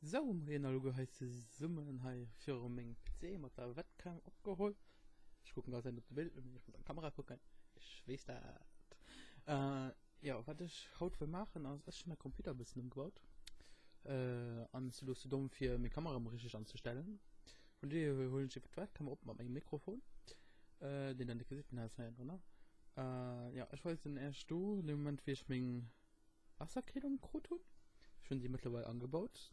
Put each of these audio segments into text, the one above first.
Sou, moien alleguer hei zesummen hei viru mengem PC mat der Webcam opgeholl. Ech kucken ganz op de Bild, ech muss an d'Kamera kucken. Ech weess dat. Äh, jo, wat ech haut wëll maachen ass, ech hunn mäi Computer e bëssen ëmgebaut. Äh, an ech si lo ze domm fir meng Kamera emol richteg anzestellen. Vun dohier huelen ech einfach d'Webcam op mat mengem Mikrofon, äh, deen der net gesitt, den ass hei drënner. Äh, jo, ech weisen Iech do de Moment wéi ech meng Wasserkillung krut hunn. Ech hunn déi mëttlerweil angebaut.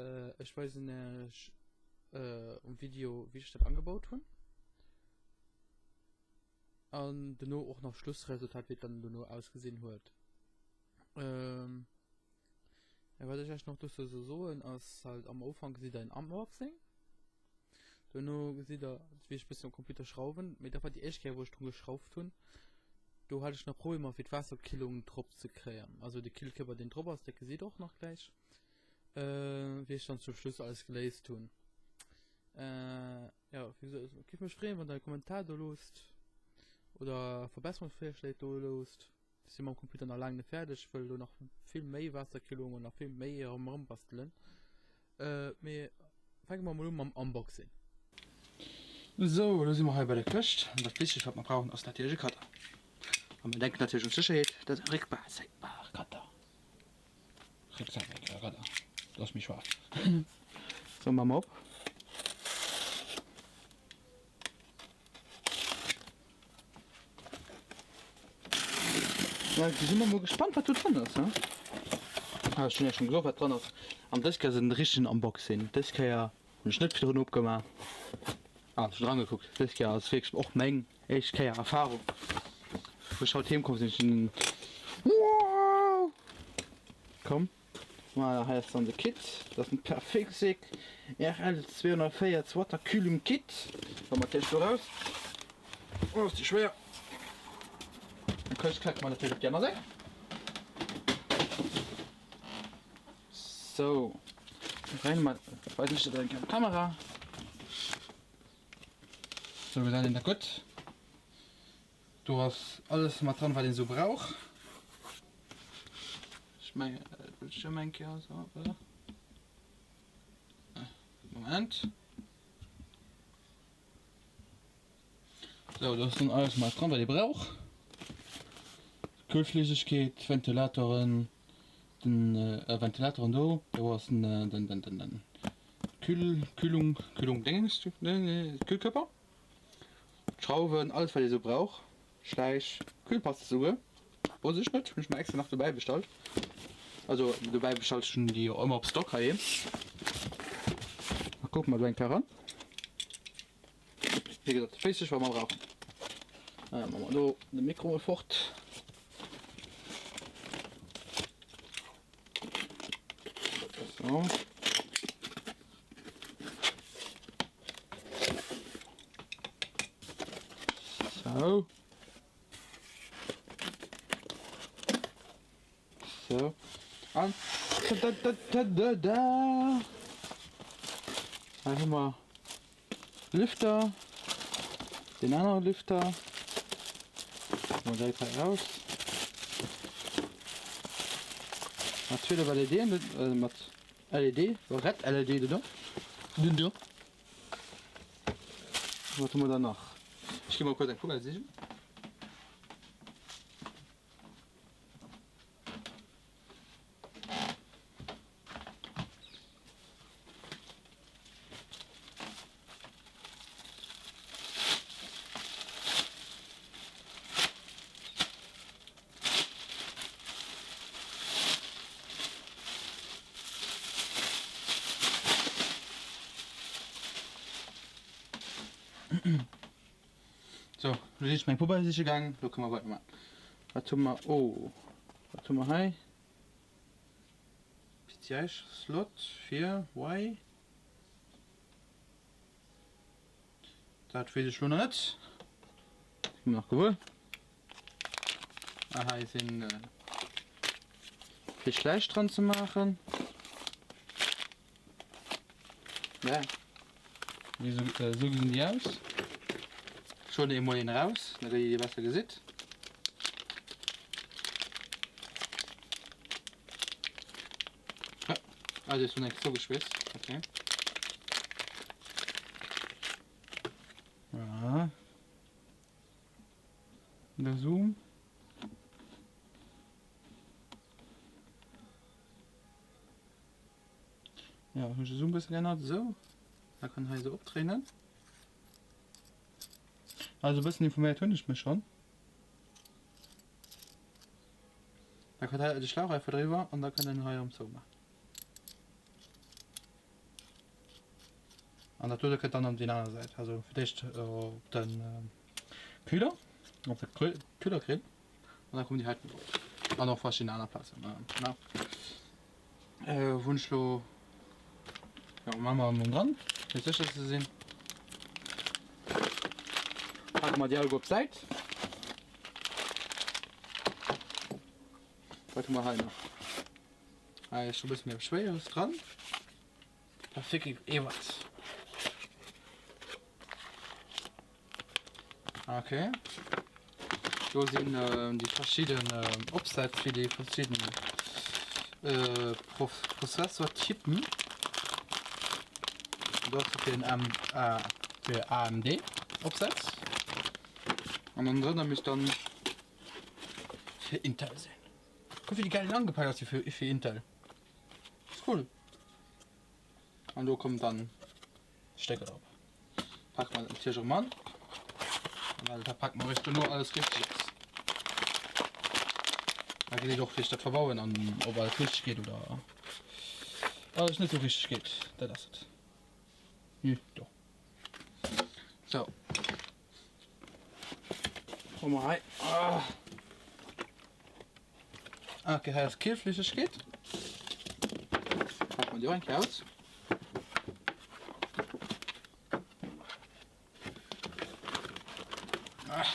Äh, ech weisen Iech äh, um Video, wéi ech dat angebaut hunn. An dono och nach Schlussresultat, wéi et dann dono ausgesinn huet. Ähm, ja, wat ech Iech nach dozou sou soen, ass halt am Ufank gesitt der en Unboxing. Dono gesitt der, wéi ech bëssen um Computer schrauwen. Mee dat war déi éischt Kéier, wou ech drun geschrauft hunn. Do hat ech nach Problemer fir d'Waasserkillung drop ze kréien. Also de Killkörper deen drop ass, dat gesitt der och nach gläich, wéi ech dann zum Schluss alles geléist hunn. Jo, wéi gesot, et géif mech freeën, wann der e Kommentar do loosst oder Verbesserungsvirschléi do loosst. Ech si mam Computer nach laang net fäerdeg, ech wëll do nach vill méi Waasserkillung an nach vill méi erëm bastelen. Mee fänke mer mol u mam Unboxing. Sou, elo si mer hei bei der Këscht an dat wichtegst wat mer brauchen ass natierlech e Cutter. A mir denken natierlech un d'Sécherheet, dat ass e réckbazéibar Cutter. Réckzéibar Cutter, dat ass méi schwaach. Sou, maache mer op. Ja, si mer mol gespannt wat do dran ass he. Ah, ech hunn iech schonn gesot wat dran ass. An dës Kéier ass et en richtegen Unboxing. Dës Kéier hunn ech net virdrun opgemaach. Ah, ech hunn dran gekuckt. Dës Kéier ass wierklech och meng éischt Kéier Erfahrung. Wou ech haut heem komm sinn, ech hunn Wow! Komm. Voilà, hei ass dann de Kit. Dat ass den Perfixik RL 240 Waterkühlung Kit. Wa mer d'Éischt do raus. Oh, ass déi schwéier. Dann këscht klecke mer natierlech op déi aner Säit. Sou, rein mat, weisen ech dat eng Kéier op d'Kamera. Sou gesäit een dat gutt. Do ass alles mat dran wat een esou brauch. Ech mengen et wëll ech ëm eng Kéier esou voilà. Moment. Sou do ass dann alles mat dran wat ee brauch. Kühlflüssigkeet, Ventilatoren, den Ventilatoren do, do ass den den den den Kühl Kühlung Kühlung Déngens, Kühlkörper. Schrauwen, alles wat ee sou brauch, Schläich, Kühlpaste souguer, wosst ech net, hunn ech mer extra nach dobäi bestallt, also dobäi bestallt, ech hunn déi jo ëmmer op Stock heiheem. Da kucke mer do eng Kéier eran. Wéi gesot, wéisseg wat mer brauchen. Da maache mer do de Mikro mol fort. So. So. So. An da da da da da. Hei hu mer Lüfter. Den anere Lüfter. Mal direkt hei raus. Mat 12 LEDen, äh, mat LED, Red LED do. Dun do. Wat hu mer dann nach? Ech gi mol kuerz eng Poubelle sichen. So, lo sinn ech meng Poubelle siche gaangen, lo kënne mer weiderman. Wat hu mer, oh, wat hu mer hei? PCI-Slot fir why? Dat weess ech lo nach net. Gi mer nach gewuer. Ah, hei sinn fir Schläich dran ze maachen. Ja. Esou gesinn déi aus. Ech huelen emol een eraus, da dir déi besser gesitt. Ah, déi ass vun enk zougeschweesst. Okay. Voilà. Der Zoom. Ja, hunn ech de Zoom e bësse geännert. Esou. Da kann hei esou opdréinen. Also e bëssen informéiert hunn ech mech schonn. Da kënnt hei de Schlauch einfach driwwer an da kënnt en hei erëm zoumaachen. An dat dote kënnt dann an déi aner Säit. Also fir d'éischt op den Kühler, op de Kühlergrill an da kommen déi heiten drop. An och verschidden aner Plazen. Na, wou hunn ech lo, jo maache mer emol dran, fir sécher ze sinn. Packe mer déi alleguer op d'Säit. Wat hu mer hei nach? Hei ass scho e bësse méi eppes Schwéieres dran. Rafiki Ewert. Okay. Do sinn äh, déi verschidden äh, Opsätz fir déi verschidden äh, Pro Prozessortypen. Do ass fir den M äh, fir AMD Opsatz. An dann drënner misst dann fir Intel sinn. Kuck wéi déi geil angepackt ass fir, fir Intel. Ist cool. An do kommt dann Stecker drop. Packen wir natürlich erëm an. Well da packen wir eréischt dono alles richteg aus. Da geet et och wéi ech dat verbauen an ob alles richteg geet oder alles net sou richteg geet. Dat ass et. Nö, do. So. Hu mer hei. Ah. Ah, okay, hei ass Killflüssigkeet. Packen wir déi och eng Kéier aus. Ah.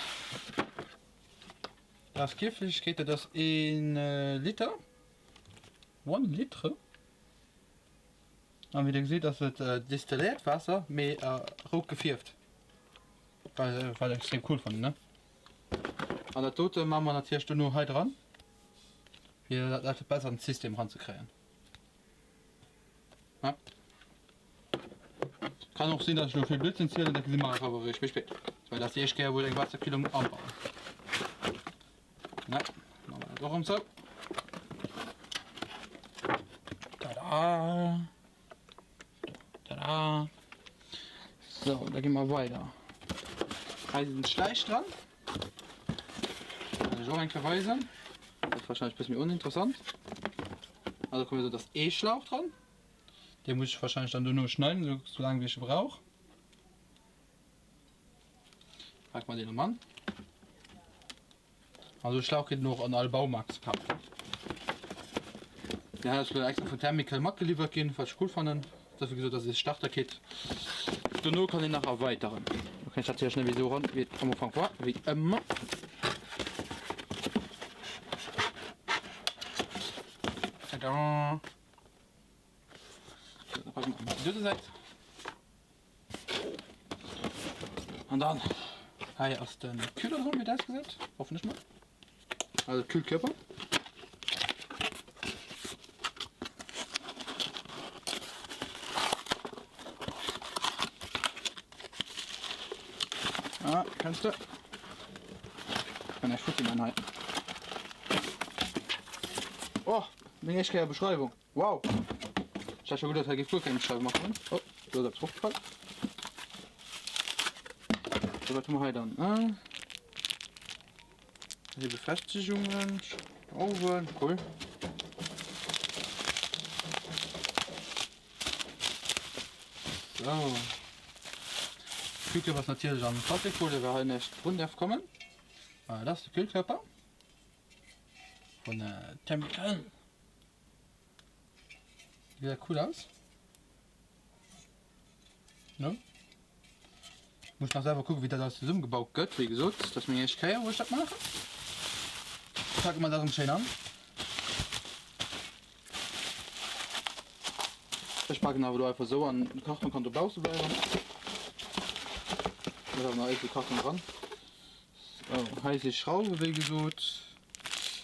Dat ass Killflüssigkeet, dat ass een Liter. One Litre. An wéi der gesitt ass et distilléiert Waasser, mee rout gefierft. Wat ech extrem cool fannen, ne? An dat dote maache mer natierlech dono hei dran, fir dat einfach besser an den System ranzekréien. Ja. Kann och sinn, dass ech elo vill Blödsinn zielen, dat gesi mer einfach awer eréischt méi spéit. Well dat ass déi éischt Kéier, wou ech eng Waasserkühlung anbauen. Ne, machen wir dat och erëm zou. Tada! Tada! So, da gi mer weider. Hei sinn d'Schläich dran. Kann ech och eng Kéier weisen. Dat ass wahrscheinlech e bësse méi oninteressant. Also kommen wir so, dass ee Schlauch dran. Dee muss ech wahrscheinlech dann dono schneiden, sou, sou laang wéi ech e brauch. Pack mer deen erëm an. Also Schlauch kritt en och an all Baumarkt ze kafen. Den hat ech extra vun Thermical matgeliwwert ginn, wat ech cool fannen. Dat ass wéi gesot dat ass ee Starter-Kit. Dono kann een nach erweiteren. Do kann ech natierlech net méi esou ran wéi et am Ufank war, wéi ëmmer. Tada! So, da packen wir noch die dritte Säit. An dann hei ass den Kühler dran, wéi et ausgesäit, hoffen ech mol. Also Kühlkörper. Ah, kannst du. Kann ech futti man hei. Oh, meng éischt Kéier Beschreiwung. Wow! Ech hat scho geduet hei géif guer keng Beschreiwung matkommen. Oh, do ass eppes erofgefall. So, wat hu mer hei dann? Äh, hei Befestigungen, Schrauwen, cool. So. Kühlkörper ass natierlech an Plastikfolie, well hei näischt drun däerf kommen. Ah, dat ass de Kühlkörper vun Thermical. Gesäit cool aus. Ne? Muss nach selwer kucken, wéi dat alles zesummegebaut gëtt. Wéi gesot, dat ass meng éischt Kéier, wou ech dat maachen. Packe mer dat erëm schéin an. Ech packen awer do einfach esou an, de Karton kann dobausse bleiwen. Ech awer nach iergendwou Karton dran. Sou, hei si Schrauwe wéi gesot,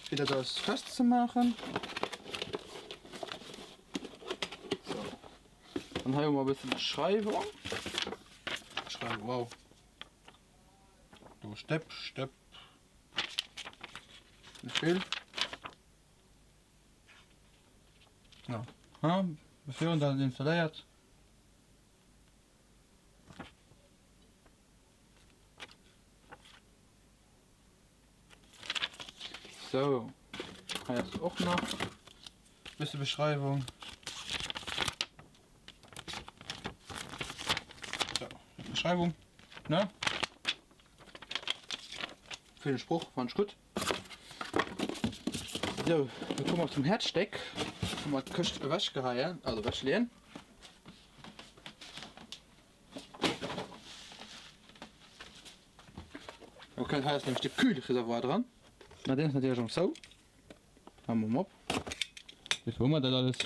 fir dat alles festzemaachen. Dann hei hu mer e bësse Beschreiwung. Beschreiwung, wow. Do Stëpp, Stëpp. Net vill. Ja, ha, bevir un dat installéiert. So, hei ass och nach bësse Beschreiwung. So, Beschreiwung, ne? Fir den Sproch fand ich gutt. So, da komme mer zum Häerzstéck. Hu mer d'Këscht ewechgeheien, also ewechleeën. Ok, hei ass nämlech de Kühlreservoir dran. Na, deen ass natierlech am zou. Maache mer emol op. Wéi hu mer dat alles?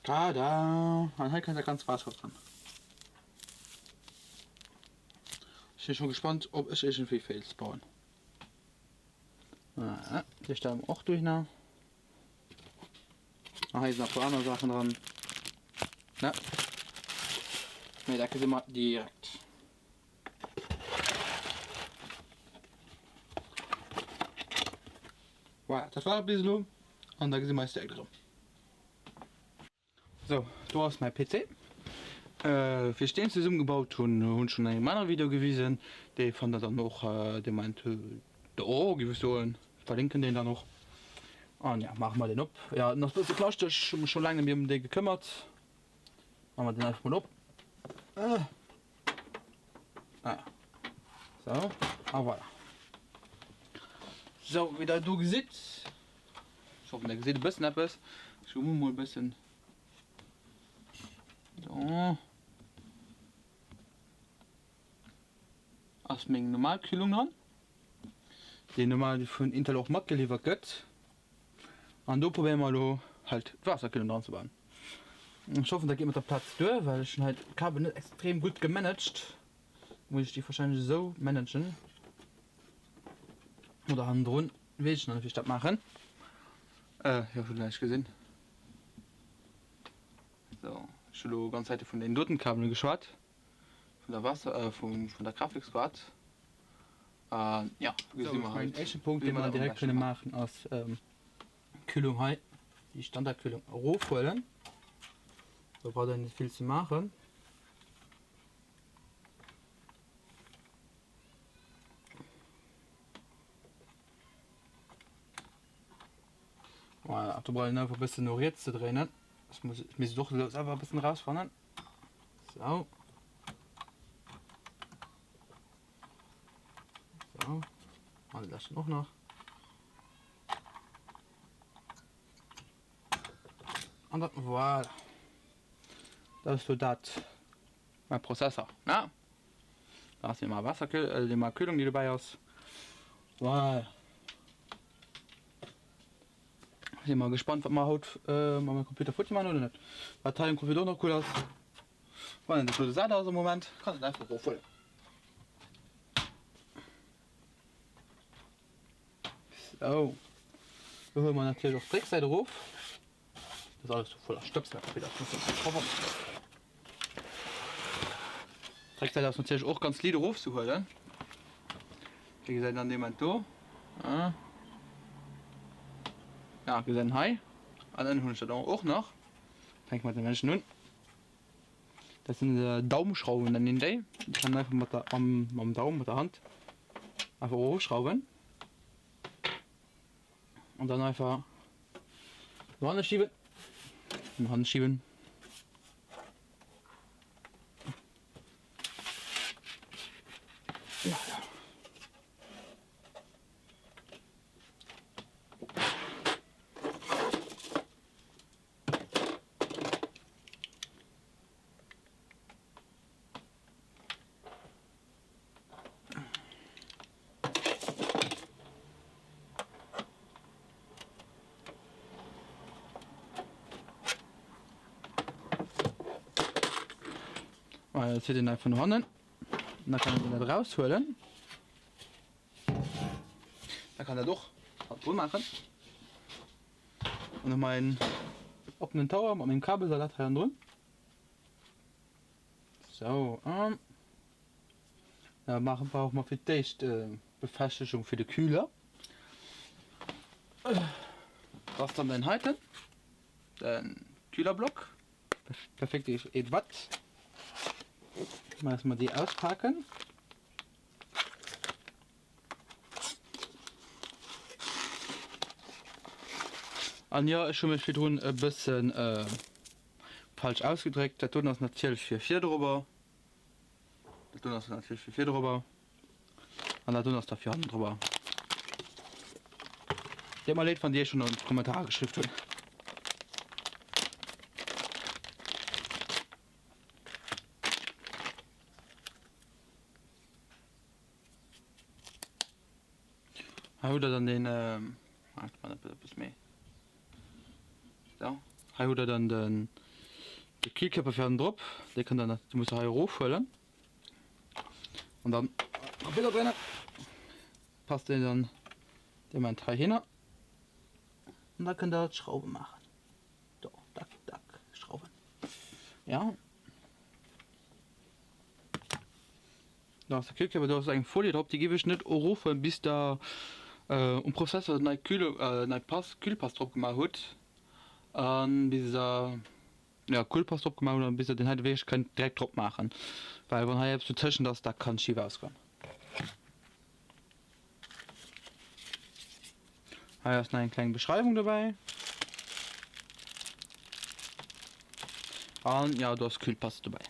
Tada! An hei kënnt dat ganzt Waasser dran. Ech sinn scho gespannt, ob ech iergendwéi Fails bauen. Ah, déi stelle mer och dohinner. An hei sinn nach e puer aner Saachen dran. Ne? Mee dat gesi mer direkt. Voilà, dat war et bis elo an da gesi mer eis direkt erëm. Sou, do ass mäi PC. Wéi ech deen zesummegebaut hunn, hunn ech schonn an engem anere Video gewisen. Dee fannt der dann och de Moment do, géif ech soen. Verlinken deen dann och. An ja, maache mer deen op. Jo, en ass e bësse klaschteg, ech hu mech scho laang net méi ëm dee gekëmmert. Maache mer deen einfach mol op. Ah. So, a voilà. So, wéi der do gesitt, ech hoffen der gesitt e bëssen eppes, ech zoomen mol e bëssen. So. Ass meng normal Kühlung dran, déi normal vun Intel och matgeliwwert gëtt. An do probéiere mer elo halt d'Waasserkühlung dran ze bauen. Ech hoffen dat geet mat der Plaz duer, well ech hunn hei d'Kabel net extrem gutt gemanagt. Muss ech déi wahrscheinlech esou managen oder hannendrun, weess ech nach net wéi ech dat maachen. Jo, hutt der näischt gesinn. Sou, ech hu lo ganz Zäite vun deenen doten Kabelen geschwat, vun der Waasser, vun der Grafikskaart. An jo, do gesi mer halt, éischte Punkt, dee mer direkt kënne maachen, ass d'Kühlung hei, déi Standardkühlung erofhuelen. Do braucht een net vill ze maachen. Voilà, do brauch een einfach e bëssen no riets ze dréinen. Ech muss, ech misst et och elo selwer e bëssen erausfannen. Sou. So. An de leschten och nach. An dann, voilà. Dat ass lo dat, mein Prozessor. Na? Da ass déi Wasserkühl, äh, déi Kühlung, déi dobäi ass. Voilà. Si mal gespannt, wat mer haut äh, mam Computer futti man oder net. Wat hei am Computer och nach cool ass, wann en dat lo sat ass am Moment, kann en einfach erofhuelen. Sou, do huele mer natierlech och d'Récksäit erof. Dat ass alles sou voller Stëbs, dat Computer ass net ze D'Récksäit ass natierlech och ganz liit erofzehuelen. Déi gesäit an deem Moment do. Ja, gesäit en hei. An ënnen hunn ech dat och nach. Fänke mat dem Menschen un. Dat sinn Daumschrauwen nennen een déi. Déi kann een einfach mat der mam Daum, mat der Hand einfach erofschrauwen. An dann einfach no hanne schieben. No hanne schieben. Ja, ja. Voilà, zitt een einfach no hannen. An da kann een dat eraushuelen. Da kann dat och halt dru maachen. An hu mer en oppenen Tower mat mengem Kabelsalat hei hannendrun. Sou, an da maachen brauche mer fir d'éischt d'Befeschtegung fir de Kühler. Dat ass dann deen heiten, de Kühlerblock. Perfekt eet Watt. Maache mer déi auspaken. An jo, ech hu mech virdrun e bëssen falsch ausgedréckt. Dat doen ass natierlech fir virdrobber. Dat doen ass natierlech fir virdrobber. An dat doen ass da fir hannendrobber. Deet mer leed, wann déi schonn an d'Kommentarer geschriwwt hunn. Hei hutt der dann den, ah, ech man eppes méi. So, hei hutt der dann den, de Kühlkörper fir hannen drop. Dee kënnt der, dee musst der hei erofhuelen. An dann Computer drinne. Passt deen dann dee Moment heihinner. An da kënnt der d'Schrauwe maachen. Do, dack, dack, Schrauwen. Ja. Do ass de Kühlkörper, do ass eng Folie drop, déi giff ech net erofhuelen bis der um Prozessor nei Kühl nei Pass Kühlpass drop gemaach hutt an bis der jo Kühlpass drop gemaach hutt an bis der den heite wierklech kënnt direkt drop maachen, well wann hei eppes dotëschent ass, da kann schif ausgoen. Hei ass nach eng kleng Beschreiwung dobäi. An ja, do ass Kühlpaste dobäi.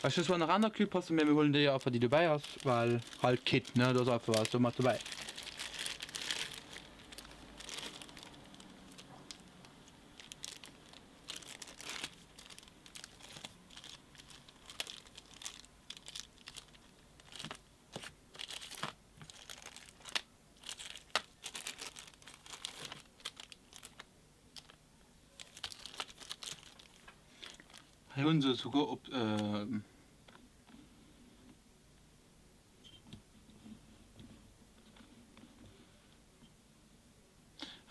Ech hu zwar nach aner Kühlpaste, mee mir huelen déi einfach déi dobäi ass, well halt Kit, ne, do ass einfach was do mat dobäi. Hei hunn se souguer op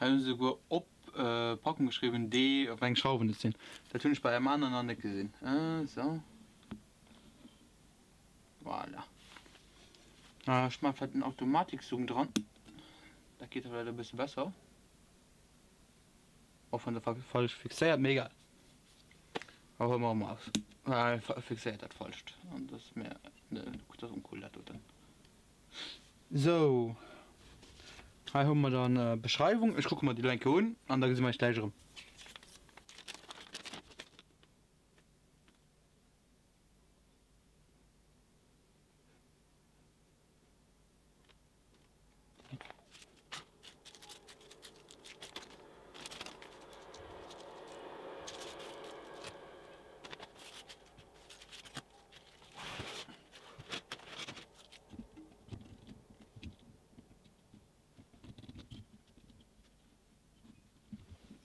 Hei hunn se souguer op Packung geschriwwen D wéi eng Schrauwen et sinn. Dat hunn ech bei engem aneren nach net gesinn. Sou. Voilà. Ech maache vläicht den Automatikzoom dran. Dat geet da vläicht e bësse besser. Och wann se falsch fixéiert, mee egal. Da huele mer emol aus. Ah, fixéiert dat falscht. An dat ass mir, dat ass uncool dat doten. Sou, hei hu mer dann d'Beschreiwung. Ech kucke mer déi elo eng Kéier un an da gesi mer eis gläich erëm.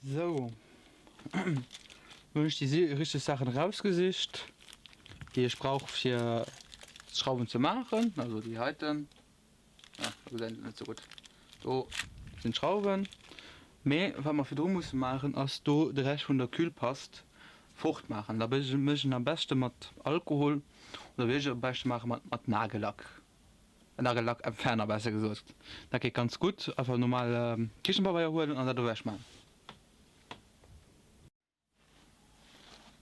Sou, lo hunn ech déi richteg Saachen erausgesicht, déi ech brauch fir d'Schrauwen ze maachen, also déi heiten, ah do gesäit een et net sou gutt, do sinn d'Schrauwen. Mee wat mer virdru musse maachen ass do de Rescht vun der Kühlpast fort maachen. Da mécht een am beschte mat Alkohol oder wéi ech et am beschte maache mat Nagellack. Nagellackentferner besser gesot. Dat geet ganz gutt. Einfach normal Kichenpabeier huelen an dat ewech maachen.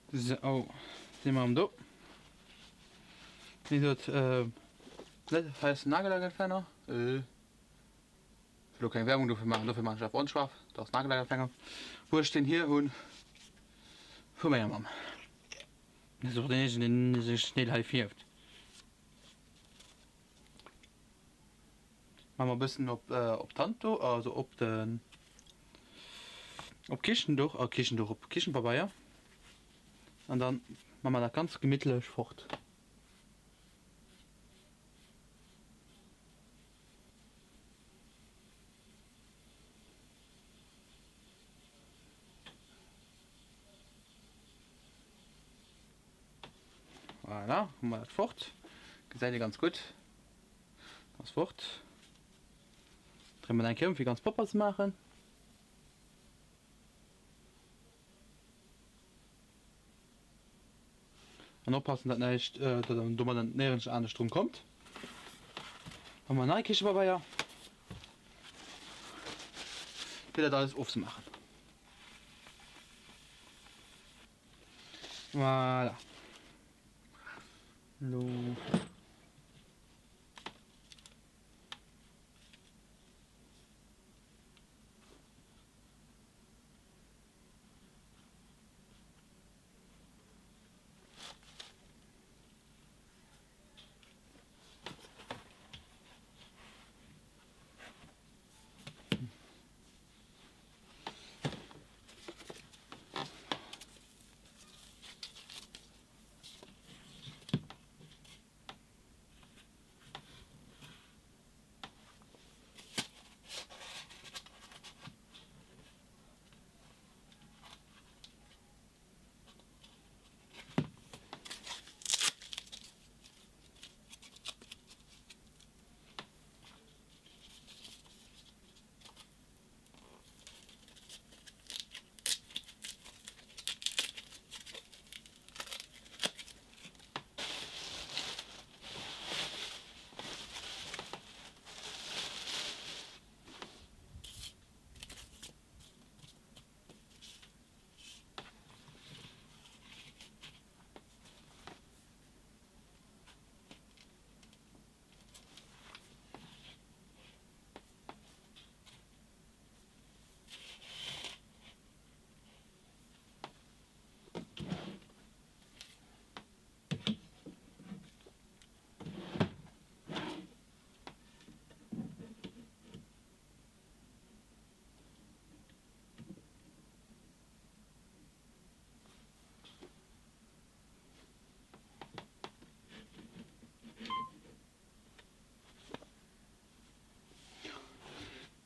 Sou, si mer erëm do. Wéi gesot, net hei ass den Nagellackentferner. Ech wëll elo keng Werbung dofir maachen, dofir maachen ech einfach onscharf. Do ass Nagellackentferner, wou ech deen hier hunn vu menger Mamm. Dat ass och deen eenzegen, deen sech schnell hei fierft. Maache mer e bëssen op op d'Handduch, also op den op d'Kichenduch, oh Kichenduch, op Kichenpabeier an dann maache mer dat ganz gemittlech fort. Voilà. Voilà, hu mer dat fort. Gesäit ee ganz gutt. Ass fort. Dréine mer dat eng Kéier ëm fir ganz propper ze maachen. An oppassen dat näischt, dat domadder néierens anescht drun kommt. Hu mer nei Kichepabeier fir dat alles ofzemaachen. Voilà. Lo.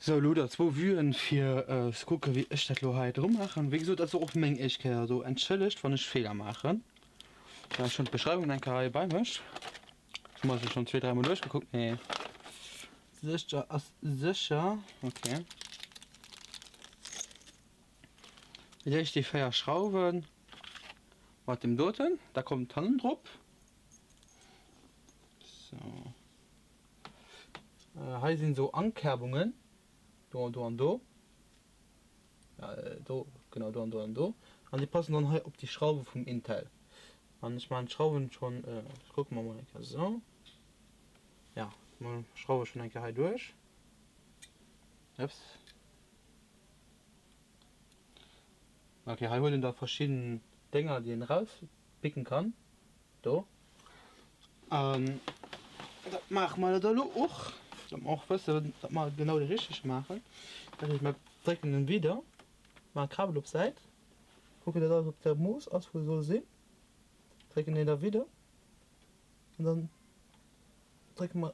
Sou, elo der zwou Vuen fir ze kucken wéi ech dat elo hei dru maachen. Wéi gesot, dat ass och meng éischt Kéier, also entschëllegt wann ech Feeler maachen. Ech hunn d'Beschreiwung eng Kéier hei bei mech. Ech hu mer se schonn zwee, dräimol duerchgekuckt, mee sécher ass sécher. Okay. Fir d'éischt déi 4 Schrauwen mat dem doten, da kommt hannen drop. Sou. Hei sinn esou Ankerbungen, do an do an do, do, genau do an do an do, an déi passen dann hei op déi Schrauwe vum Intel. An ech maachen d'Schrauwen schonn, ech kucke mer mol eng Kéier, esou, ja, mer schrauwe schonn eng Kéier hei duerch, ups, ok, hei huet een da verschidden Dénger déi een erauspicken kann. Do. An dat maache mer dat elo och, datt mer och wëssen, datt mer genau dee richtege maachen. Dat heescht, mer drécken en widder, maachen d'Kabel op d'Säit, kucken, datt alles op der Mooss ass, wou e soll sinn, drécken en da widder an dann drécke mer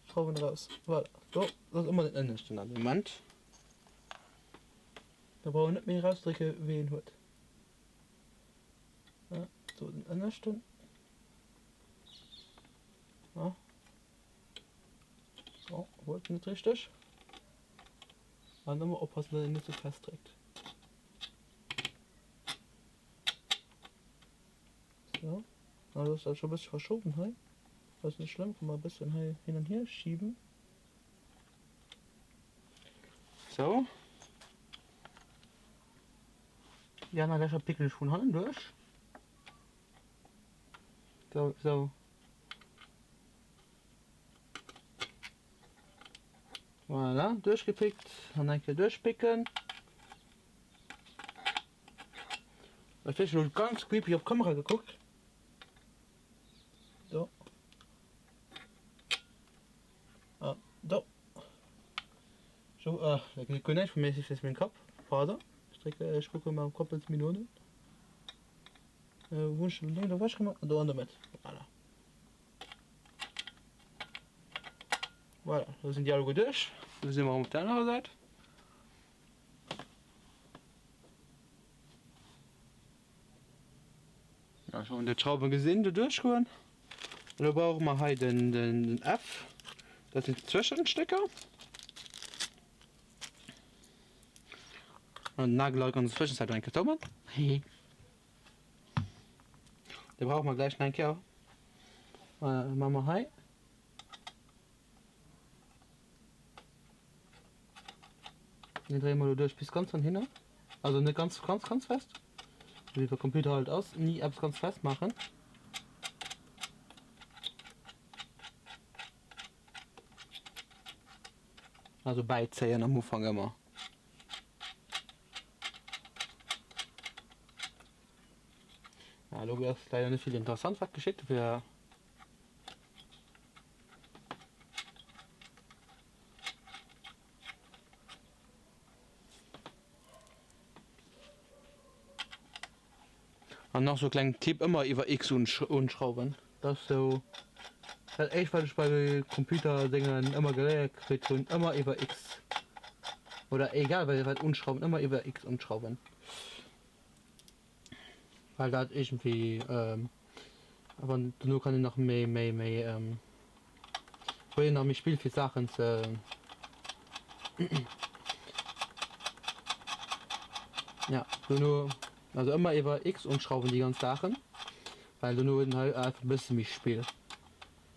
d'Schrauwen eraus. Voilà, do, dat ass ëmmer den ënneschten an deem Moment. Da brauch een net méi erausdrécke wéi een huet. Ja, do den ënneschten. Ja. Oh, wollt net richteg. An ëmmer oppassen, dat een net ze fest dréckt. So. Ah, das ist schon e bëssche verschoben hei. Das ist net schlëmm, kann man e bëssen hei hin an hier schieben. So. Déi aner Lächer picken ech vun hannen duerch. Sou, sou. Voilà, duerchgepickt an eng Kéier duerchpicken. Ech hu lo ganz creepy op d'Kamera gekuckt. Do. Ah, do. So, ah, da geet guer näischt vun mir, just meng Kapp. Pardon. Ech drécke, ech kucke mam Kapp bësse méi no un. Wou hunn ech den Ding do ewech gemaach? Do an der Mëtt. Voilà. Voilà, do sinn déi alleguer duerch. Do si mer erëm op der anerer Säit. Ech hunn d'Schrauwe gesinn do duerchgoen. Elo brauche mer hei den den F, dat sinn d'Zwëschenstécker. An den Nagellack an der Zwëschenzäit nach eng Kéier zouman. Hehe. Dee brauche mer gläich nach eng Kéier. Maache mer hei. Den dréie mer elo duerch bis ganz an hinner. Also net ganz ganz ganz fest. Wéi bei Computer halt ass, ni eppes ganz fest maachen. Also bäizéien am Ufank ëmmer. Ja, elo ass leider net vill interessant wat geschitt, dofir An nach sou kleng Tipp, ëmmer iwwer X unschrauwen. Dat ass sou dat éischt wat ech bei Computerdéngen ëmmer geléiert kritt hunn, ëmmer iwwer X oder egal wat unschrauwen, ëmmer iwwer X unschrauwen. Well dat iergendwéi wann dono kann een nach méi méi méi huet een nach méi Spill fir Saachen ze ja dono also ëmmer iwwer X unschrauwen déi ganz Saachen well dono huet een hei einfach e bësse méi Spill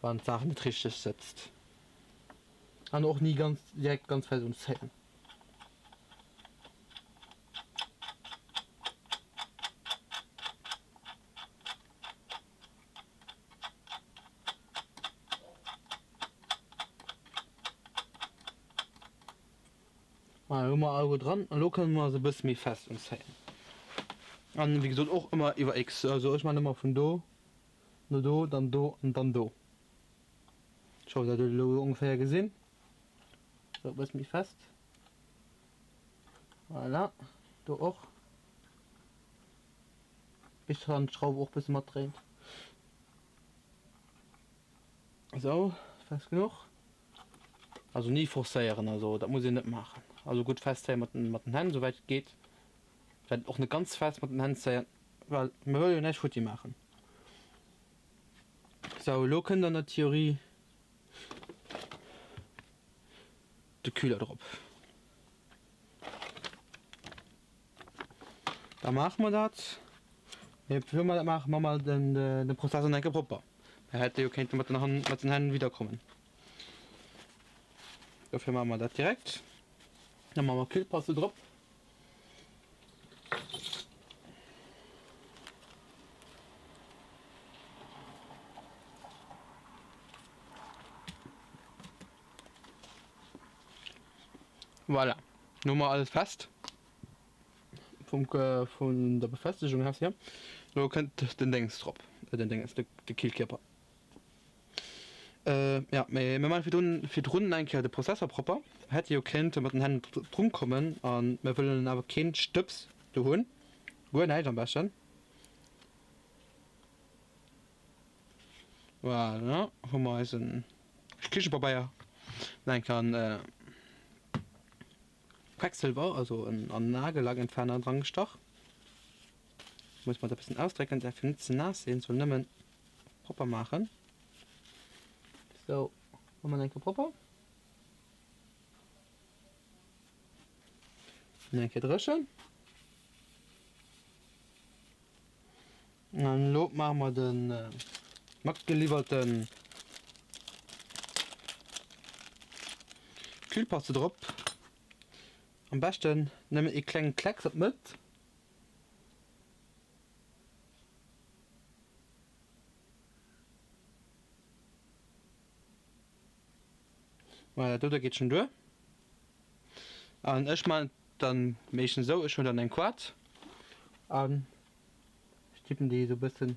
wann d'Saach net richteg sëtzt an och ni ganz direkt ganz fest unzéien. Voilà, elo hu mer alleguer dran. Elo kënne mer se e bësse méi fest unzéien. An wéi gesot och ëmmer iwwer X. Also ech maachen ëmmer vun do no do, dann do an dann do. Ech hoffen dat hutt elo ongeféier gesinn. Sou, e bësse méi fest. Voilà, do och. Bis dann d'Schrauf och bësse matdréint. Sou, fest genuch. Also ni forcéieren, also dat muss een net maachen. Also gutt festzéien mat den, mat den Hänn, souwäit et geet. Vläicht och net ganz fest mat den Hänn zéien, well mir wëlle jo näischt futti maachen. Sou, elo kënnt an der Theorie de Kühler drop. Da maache mer dat. Mee bevir mer dat maachen, maache mer den, den Prozess an enke propper. Mir hätte jo kéinte mat den Hand, mat den Hänn widderkommen. Dofir maache mer dat direkt. Da maache mer Kühlpaste drop. Voilà, lo hu mer alles fest vum vun der Befestigung her. Lo kënnt den Déngs drop, den Dénges, de Killkierper. Jo, mee mir maache virdrun virdrun eng Kéier de Prozessor propper. Mir hätte jo kéinte mat den Hänn drun kommen a mir wëllen awer keen Stëbs do hunn, guer näischt am beschten. Voilà, hu mer eisen Kichepabeier nach eng Kéier an Quecksilber, also an Nagellackentferner dran gestach. Muss mer dat e bëssen ausdrécken, därf jo net ze naass sinn, soll nëmmen propper maachen. Sou, hu mer eng Kéier propper. Nach eng Kéier dréchen. An elo maache mer de matgeliwwerte Kühlpaste drop. Am beschten nëmmen ee klengen Klecks op d'Mëtt. Voilà, dat dote geet schonn duer. An ech maachen et dann meeschtens esou, ech hunn dann eng Quart an ech tippen déi esou bëssen,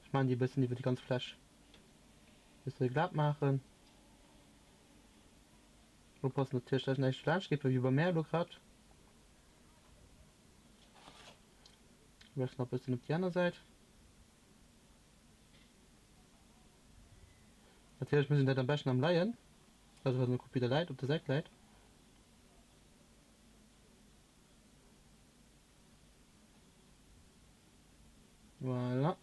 ech maachen déi e bëssen iwwer déi ganz Fläch, bësse glat maachen. Oppassen natierlech, dass näischt laanscht geet, wéi bei mär elo grad. Am beschten nach e bëssen op déi aner Säit. Natierlech muss een dat am beschten am Leien, also wann de Computer läit, op der Säit läit. Voilà.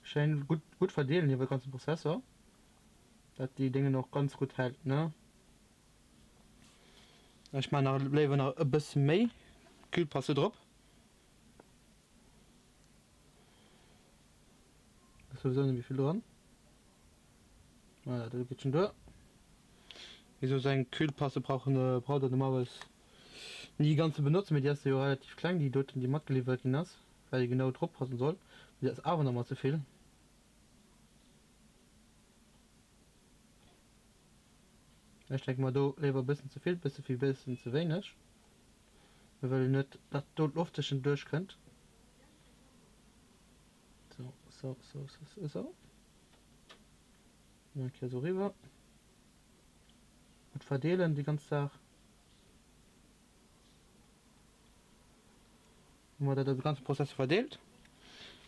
Schéin gutt gutt verdeelen iwwer de ganze Prozessor, dat déi Déngen och ganz gutt hält ne. Ech maan nach léiwer nach e bësse méi Kühlpaste drop. Ass souwisou net méi vill dran. Voilà, dat geet schon duer. Wéi gesot, esou eng Kühlpaste brauch braucht der normalerweis ni ganz ze benotzen, mee déi ass jo relativ kleng, déi doten déi matgeliwwert ginn ass, well déi genau drop passen soll. Mee déi ass awer nach mol ze vill. Ech denke mer do léiwer e bëssen ze vill, bësse wéi bëssen ze wéineg. Mir wëllen net, datt do d'Loft tëschent duerch kënnt. Sou, sou, sou, sou, sou, sou. Nach eng Kéier esou eriwwer. Gutt verdeelen déi ganz Saach. Hu mer dat op de ganze Prozessor verdeelt.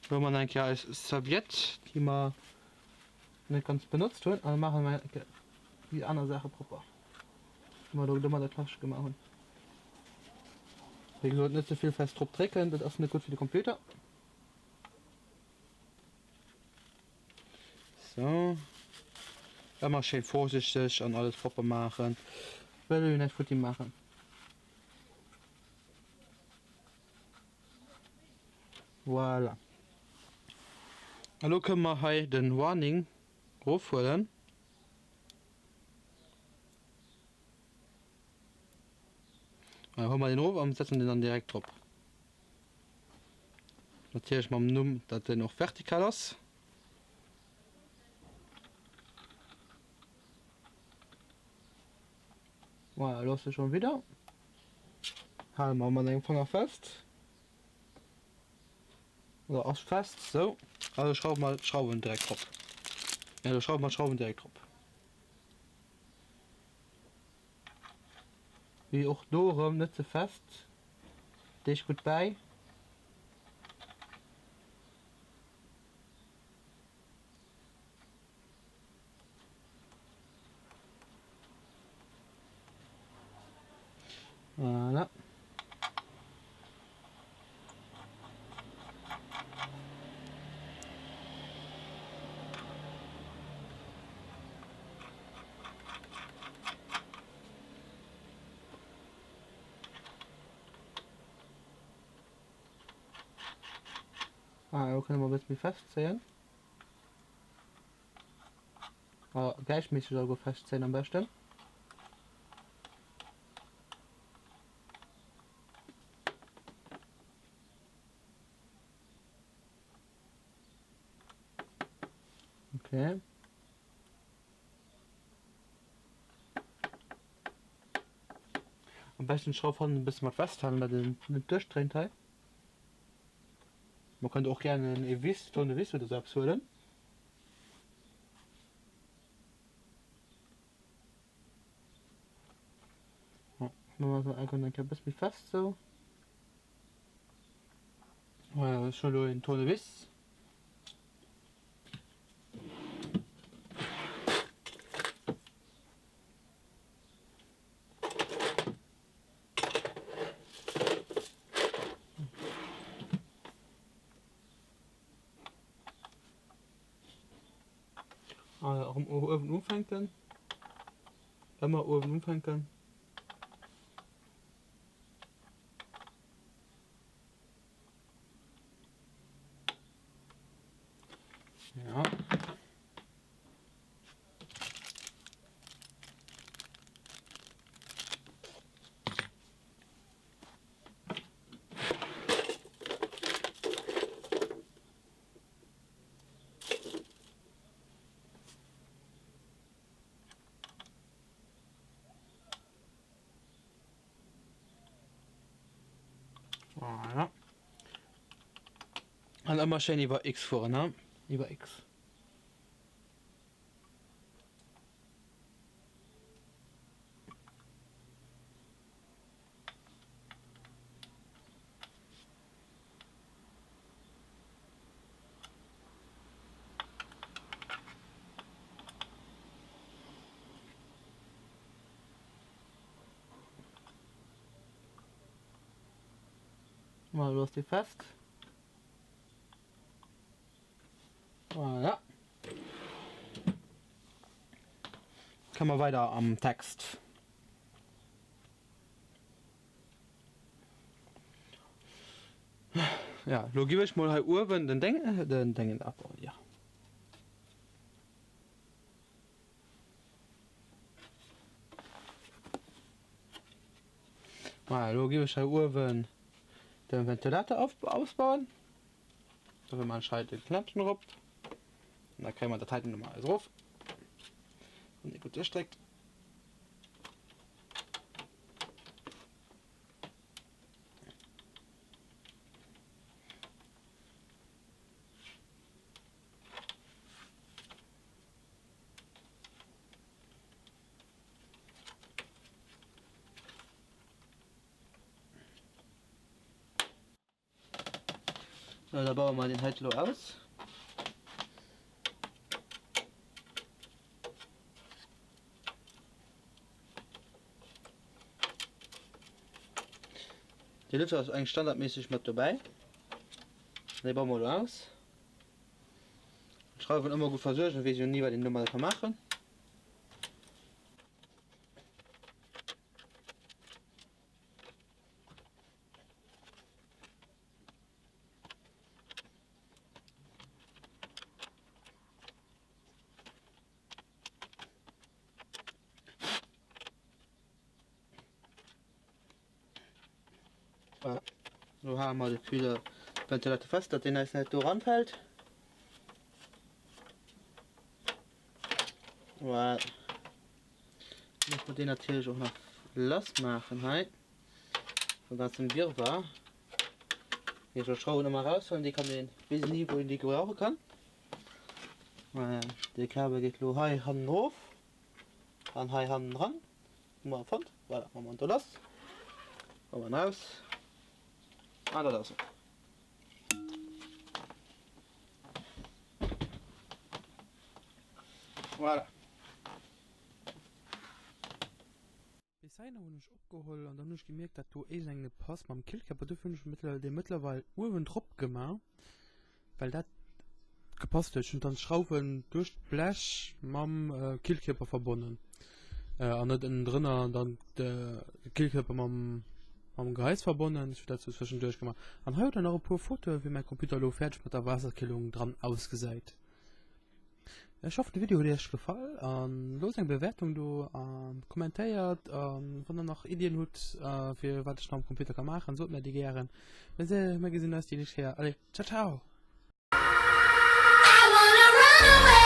Lo hu mer nach eng Kéier eis Serviette, déi mer net ganz benotzt hunn, an da maache mer eng Kéier déi aner Saache propper, déi mer do domadder klassesch gemaach hunn. Wéi gesot, net ze vill fest drop drécken, dat ass net gutt fir de Computer. Sou, ëmmer schéin vorsichteg an alles propper maachen, wëll jo näischt futti maachen. Voilà. Elo kënne mer hei den Warning rofhuelen. Voilà, huele mer den erof an setzen den dann direkt drop. Natierlech mam Numm, dat den och vertikal ass. Voilà, elo ass e schon widder. Hale mer mat engem Fanger fest. Oder ass fest, sou. Also schrauwe mer d'Schrauwen direkt drop. Ja, do schrauwe mer d'Schrauwen direkt drop. Wéi och do erëm net ze fest. Deeg gutt bäi. Voilà. Ah, elo kënne mer e bësse méi fest zéien. Ah, gläichméisseg alleguer festzéien am beschten. Okay. Am beschten d'Schrauf hannen e bësse mat festhalen, dat en net duerchdréint hei. Man könnte och gerne e Vis, Tournevis oder sou eppes huelen. Ja, machen wir einfach eng Kéier e bësse méi fest sou. Voilà, ech huelen elo een Tournevis. Erëm uewen ufänken. Ëmmer uewen ufänken. Ja. Voilà. An ëmmer schéin iwwer X fueren, ne? Iwwer X. Voilà, elo ass dee fest. Voilà. Komme mer weider am Text. Ja, lo giff ech mol hei uewen den Deng, den Dengen abbauen, ja. Voilà, lo giff ech hei uewen den Ventilator ausbauen. Dofir man ech hei de Knäppchen erop. An da kréie mer dat heiten nochmal alles erof. Wann ee gutt duerchdréckt. So, da baue mer den heite lo aus. De Lüfter ass eigentlich standardmäßig mat dobäi. Den baue mer lo aus. D'Schrauwen ëmmer gutt versuergen, weess jo ni wat een domadder ka maachen. Lo hale mer de Kühler Ventilator fest, datt deen eis net do ranfält. Voilà. Muss mer deen natierlech och nach lass maachen hei. Vum ganzen Wirrwarr. Hier soll Schrauwen ëmmer raushuelen, déi kann een, weess een ni wou een déi gebrauche kann. Voilà, de Kabel geet lo hei hannen erof an hei hannen dran. Hu mer fonnt. Voilà, maache mer en do lass. Maache mer en aus. An dat ass et. Voilà. Bis heihinner hunn ech opgeholl an dann hunn ech gemierkt dat do iergendeng net passt mam Killkörper. Dofir hunn ech dee mëttlerweil uewen drop gemaach, well dat gepasst huet. Ech hunn dann d'Schrauwen duerch d'Blech mam Killkörper verbonnen an net ënnendrënner an dann de Killkörper mam mam Gehais verbonnen. Ech hunn dat sou zwëschenduerch gemaach. An hei hutt der nach e puer Fotoe wéi mäi Computer elo fäerdeg mat der Waasserkillung dran ausgesäit. Ech hoffen de Video huet iech gefall an loosst eng Bewertung do an kommentéiert an wann der nach Iddien hutt fir wat ech nach am Computer ka maachen sot mir déi gären. Mir gesinn eis déi nächst Kéier. Allez ciao ciao! I wanna run away.